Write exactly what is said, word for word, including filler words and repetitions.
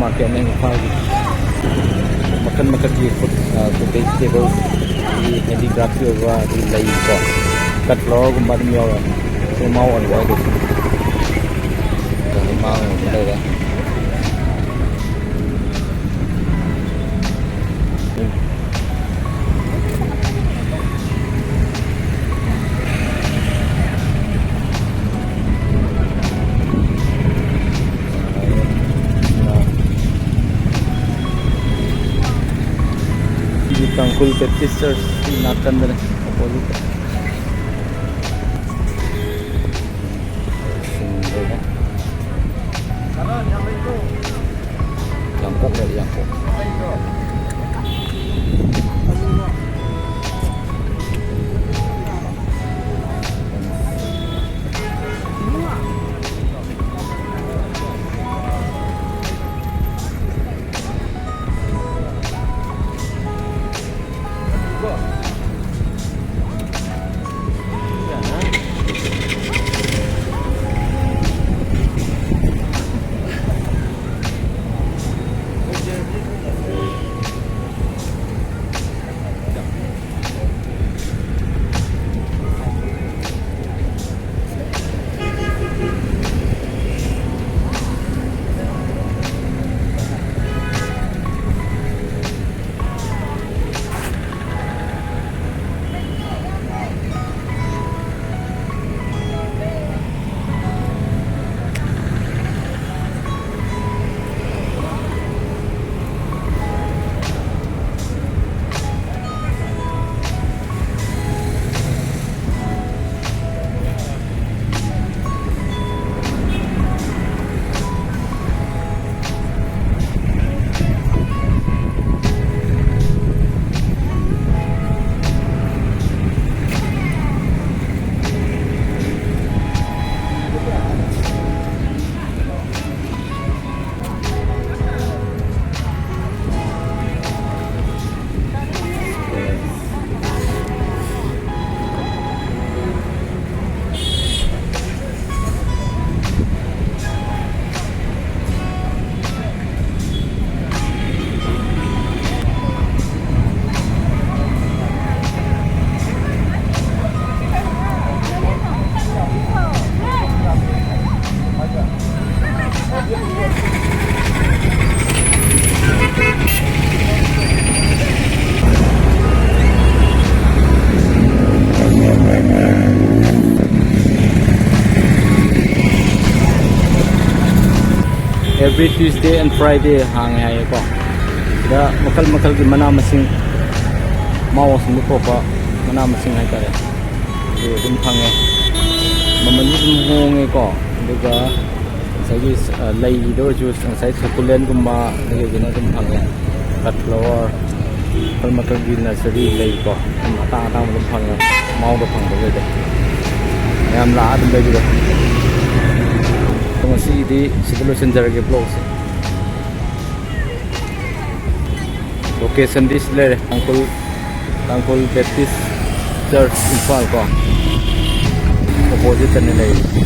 ꯃꯥꯔꯀꯦꯠꯅꯦ ꯏꯝꯐꯥꯜꯒꯤ꯫ ꯃꯈꯜ ꯃꯈꯜꯒꯤ ꯐꯨꯗ, ꯑ, ꯐꯨꯗ ꯚꯦꯖꯤꯇꯦꯕꯜꯁ, ꯑꯗꯒꯤ ꯍꯦꯟꯗꯤꯀ꯭ꯔꯥꯐꯀꯤ ꯑꯣꯏꯕ, ꯑꯗꯒꯤ ꯂꯩꯀꯣ, ꯀꯠ ꯐ꯭ꯂꯥꯋꯔꯒꯨꯝꯕ ꯑꯗꯨꯝ ꯌꯥꯎꯔꯦ꯫ ꯁꯤ ꯃꯥ ꯑꯣꯟꯕ ꯍꯥꯏꯗꯣ꯫ ꯒꯥꯔꯤ ꯃꯥꯡ ꯑꯣꯟꯕ ꯂꯩꯔꯦ꯫ ꯁꯤꯒꯤ ꯇꯥꯡꯈꯨꯜ ꯕꯦꯞꯇꯤꯁ ꯆꯔꯆꯀꯤ ꯅꯥꯀꯟꯗꯅꯦ, ꯑꯣꯄꯣꯖꯤꯠꯇ꯫ ꯁꯤꯡꯗꯣꯏꯅꯦ꯫ ꯌꯥꯡꯀꯣꯛ ꯂꯩꯔꯦ, ꯌꯥꯡꯀꯣꯛ꯫ Every Tuesday and Friday ꯍꯥꯡꯉꯦ ꯍꯥꯏꯌꯦꯀꯣ꯫ ꯁꯤꯗ ꯃꯈꯜ ꯃꯈꯜꯒꯤ ꯃꯅꯥ ꯃꯁꯤꯡ, ꯃꯥꯎ ꯑꯁꯨꯝꯕ ꯊꯣꯛꯄ ꯃꯅꯥ ꯃꯁꯤꯡ ꯍꯥꯏꯇꯥꯔꯦ, ꯑꯗꯨ ꯑꯗꯨꯝ ꯐꯪꯉꯦ꯫ ꯃꯃꯜꯁꯨ ꯑꯗꯨꯝ ꯍꯣꯡꯉꯦꯀꯣ꯫ ꯑꯗꯨꯒ ꯉꯁꯥꯏꯒꯤ, ꯑ, ꯂꯩꯒꯤꯗ ꯑꯣꯏꯔꯁꯨ ꯉꯁꯥꯏ succulentꯒꯨꯝꯕ ꯑꯗꯨꯒꯤꯗꯨꯅ ꯑꯗꯨꯝ ꯐꯪꯉꯦ꯫ Cut flower, ꯃꯈꯜ ꯃꯈꯜꯒꯤ nursery ꯂꯩꯀꯣ, ꯑꯗꯨꯝ ꯑꯇꯥꯡ ꯑꯇꯥꯡꯕ ꯑꯗꯨꯝ ꯐꯪꯉꯦ꯫ ꯃꯥꯎꯗ ꯐꯪꯕꯈꯩꯗꯣ ꯃꯌꯥꯝ ꯂꯥꯛꯑ ꯑꯗꯨꯝ ꯂꯩꯕꯤꯔꯣ꯫ ꯑꯗꯣ ꯉꯁꯤꯒꯤꯗꯤ ꯁꯤꯗ ꯂꯣꯏꯁꯤꯟꯖꯔꯒꯦ vlogꯁꯦ꯫ Locationꯗꯤ ꯁꯤ ꯂꯩꯔꯦ, ꯇꯥꯡꯈꯨꯜ, ꯇꯥꯡꯈꯨꯜ Baptist Church ꯏꯝꯐꯥꯜ ꯀꯣ, oppositeꯇꯅꯦ ꯂꯩꯔꯤꯁꯦ꯫